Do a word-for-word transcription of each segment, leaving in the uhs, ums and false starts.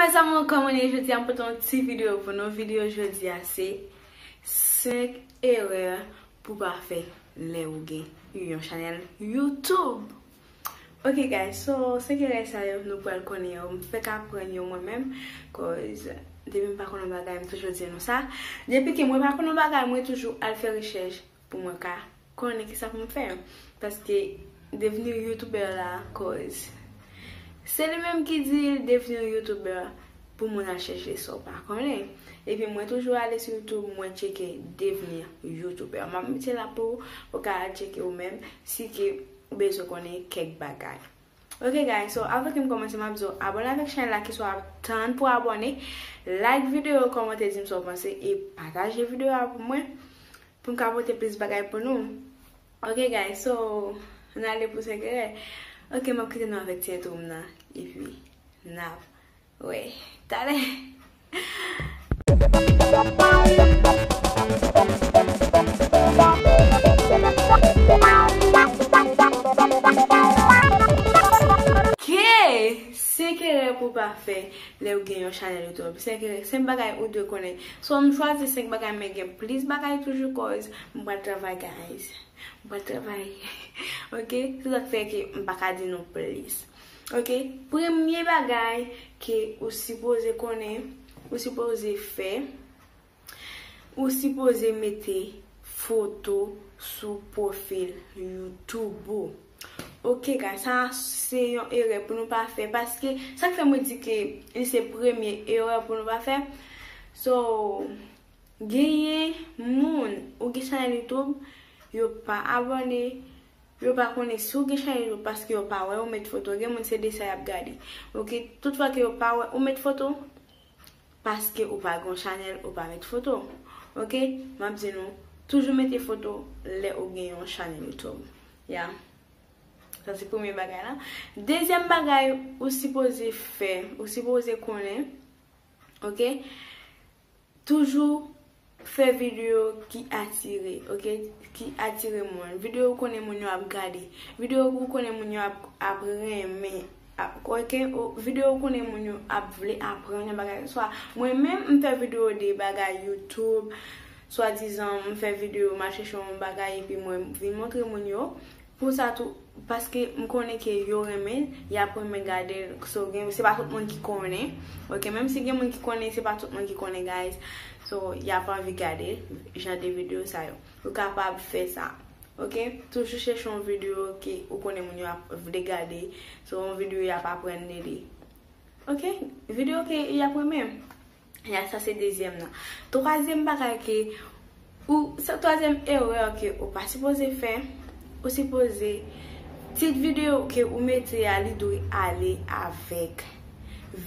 Mes amours, kòman nou ye? Jodi a m pote yon ti videyo pou nou. Videyo jodi a se senk erè pou pa fè lè ou gen yon chanèl YouTube. Ok guys, so senk erè sa yo nou pral konnen yo. M fèk aprann yo mwen menm, cause depi m pa konn yon bagay, m toujou di nou sa. Depi ke mwen pa konn yon bagay, mwen toujou al fè rechèch pou mwen ka konnen kisa pou m fè. Paske devni youtubè la, cause se li menm ki di l devni youtubè pou moun al chèche sa w pa konnen. Epi mwen toujou ale sou YouTube, mwen tcheke devni youtubè. M ap mete la pou ou, ou ka al tcheke ou menm, si ke ou bezwen konnen kèk bagay. Ok guys, so avan ke m kòmanse, m ap di w abòne avèk chanèl la, keswa w ap tann pou abòne, like videyo, kòmante, di m sa w panse, e pataje videyo a pou mwen, pou m ka pote plis bagay pou nou. Ok guys, so n ale pou senk erè. Ok, m ap kite nou avèk ti entwo m nan, epi n ap wè talè. Ok, senk erè pou pa fè lè ou gen yon chanèl YouTube. Senk erè, senk bagay ou dwe konnen. So, m chwazi senk bagay, men gen plis bagay toujou, cause m pral travay, guys. M pral travay. Ok? Se sa k fè ke m pa ka di nou plis. Ok? Premye bagay ke ou sipoze konnen, ou sipoze fè, ou sipoze mete foto sou pwofil YouTube ou. Ok, guys, sa se yon erè pou nou pa fè, paske sa k fè mwen di ke li se premye erè pou nou pa fè. So, genyen moun, ou gen chanèl YouTube, yo pa abòne, yo pa konnen si w gen chanèl YouTube paske yo pa wè ou met foto. Gen moun se de sa y ap gade. Ok, tout fwa ke yo pa wè ou met foto, paske ou pa gen yon chanèl, ou pa met foto. Ok, m ap di nou, toujou mete foto lè ou gen yon chanèl YouTube. Ya. Sa se premye bagay la. Dezyèm bagay ou sipoze fè, ou sipoze konnen, ok, toujou fè videyo ki atire, ok, ki atire moun. Videyo ou konnen moun yo ap gade. Videyo ou konnen moun yo ap, ap renmen. Ap, ok, o, videyo ou konnen moun yo ap vle aprann yon bagay. Swa, mwen menm, m fè videyo de bagay YouTube, swadizan, m fè videyo, m al chèche yon bagay, epi mwen vin montre moun yo. Pou sa tou, paske m konnen ke yo renmen l, y ap renmen gade l. So, gen, se pa tout moun ki konnen. Ok, menm si gen moun ki konnen, se pa tout moun ki konnen, guys. So, y ap anvi gade jan de videyo sa yo. Ou kapab fè sa. Ok? Toujou chèche yon videyo ke ou konnen moun yo ap vle gade. So, yon videyo y ap aprann de li. Ok? Videyo ke y ap renmen. Ya, sa se dezyèm nan. Twazyèm bagay ke, ou, se twazyèm erè ke ou pa sipoze fè, ou sipoze, tit videyo ke ou mete a, li dwe ale avèk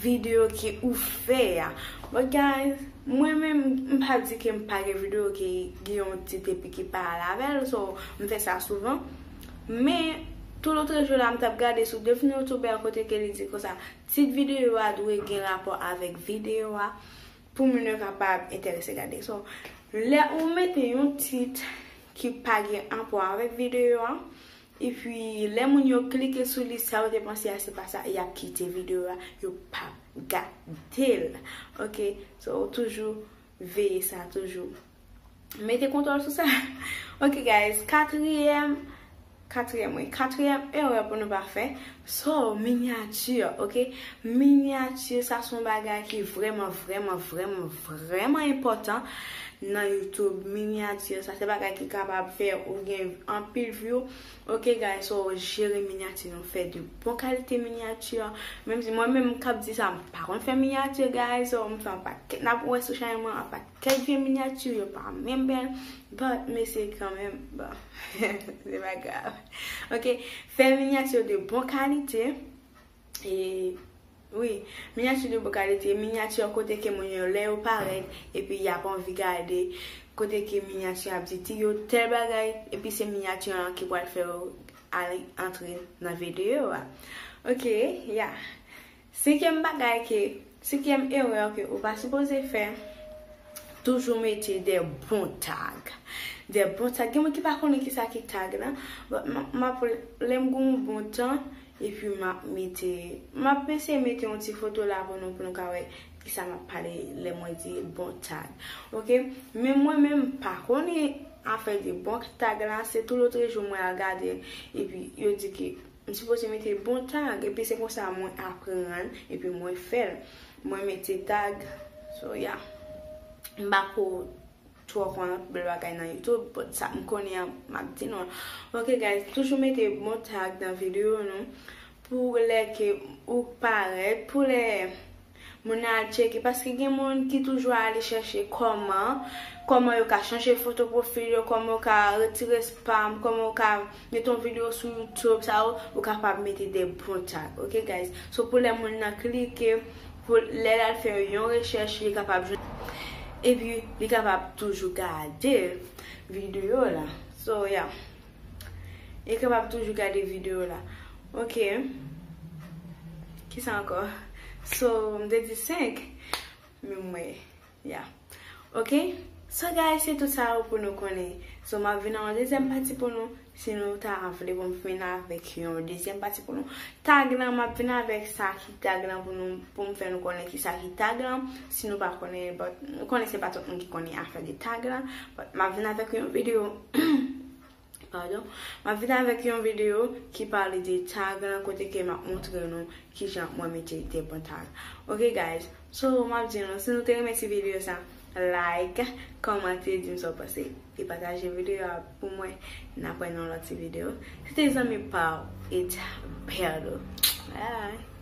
videyo ke ou fè a. But guys, mwen menm, m pa di ke m pa gen videyo ke gen yon tit epi ki pa ale avè l, so, m fè sa souvan. Men, tou lotrejou la, m t ap gade sou Devni Youtubè kote ke li di konsa, tit videyo a dwe gen rapò avèk videyo a pou moun yo kapab enterese gade. So, lè ou mete yon tit ki pa gen rapò avèk videyo a, epi lè moun yo klike sou li, sa yo te panse a se pa sa, y ap kite videyo a, yo p ap gade l. Ok, so toujou veye sa, toujou mete kontwòl sou sa. Ok guys, katriyèm, katriyèm, wi, katriyèm erè pou nou pa fè, so, minyati, ok? Minyati, sa se yon bagay ki vrèman, vrèman, vrèman, vrèman enpòtan nan YouTube. Minyati, sa se bagay ki kapab fè ou gen anpil view. Ok guys, so, jere minyati nou, fè de bon kalite minyati. Menm si mwen menm k ap di sa, m pa konn fè minyati, guys, so, m fè yon pakèt, n ap wè sou chanèl mwen, yon pakèt vye minyati, yo pa menm bèl, but, m eseye kanmenm, bon, se pa grav. Ok, fè minyati de bon kalite. E, wi, minyati de bon kalite, minyati kote ke moun yo, lè yo parèt, epi y ap anvi gade, kote ke minyati ap di ti yo tèl bagay, epi se minyati an ki pral fè yo ale antre nan videyo a. Ok, ya. Senkyèm bagay ke, senkyèm erè ke ou pa sipoze fè, toujou mete de bon tag. De bon tag. Gen moun ki pa konnen kisa ki tag la, but m, m ap, lè m gen yon bon tan, Epi m ap mete, m ap eseye mete yon ti foto la pou nou, pou nou ka wè kisa m ap pale lè mwen di bon tag. Oke? Men mwen menm m pa konnen afè de bon tag la, se tou lòt jou mwen al gade, epi yo di ke m sipoze mete bon tag, epi se konsa mwen aprann, epi mwen fè l. Mwen mete tag, so yeah. M pa ko twò konn anpil bagay nan YouTube, but sa m konnen an, m ap di nou. Ok, guys, toujou mete bon tag nan videyo nou, pou lè ke ou parèt, pou lè moun nan al tcheke, paske gen moun ki toujou ale chèche kòman, kòman yo ka chanje foto pwofil yo, kòman yo ka retire spam, kòman yo ka mete yon videyo sou YouTube, sa yo, ou kapab mete de bon tag, ok, guys? So, pou lè moun nan klike, pou lè l al fè yon rechèch, li kapab jwenn, epi li kapab toujou gade videyo la. So, yeah. Li kapab toujou gade videyo la. Ok. Kisa ankò? So, m te di senk. Men mwen, yeah. Ok? So, guys, se tout sa pou nou konnen. So, m ap vin nan yon dezyèm pati pou nou. Si nou ta vle pou m vin avèk yon dezyèm pati pou nou. Tag lan, m ap vin avèk sa ki tag lan pou nou, pou m fè nou konnen kisa ki tag lan. Si nou pa konnen, but nou konnen se pa tout moun ki konnen afè de tag lan. But m ap vin avèk yon videyo. Padon. M ap vin avèk yon videyo ki pale de tag lan, kote ke m ap montre nou kijan mwen mete de bon tag. Ok, guys. So, m ap di nou, si nou te renmen ti videyo sa, like, kòmante, di m sa w panse. E pataje videyo a pou mwen. N ap wè nan lòt ti videyo. Se te zanmi pa w, It's Bello. Bye.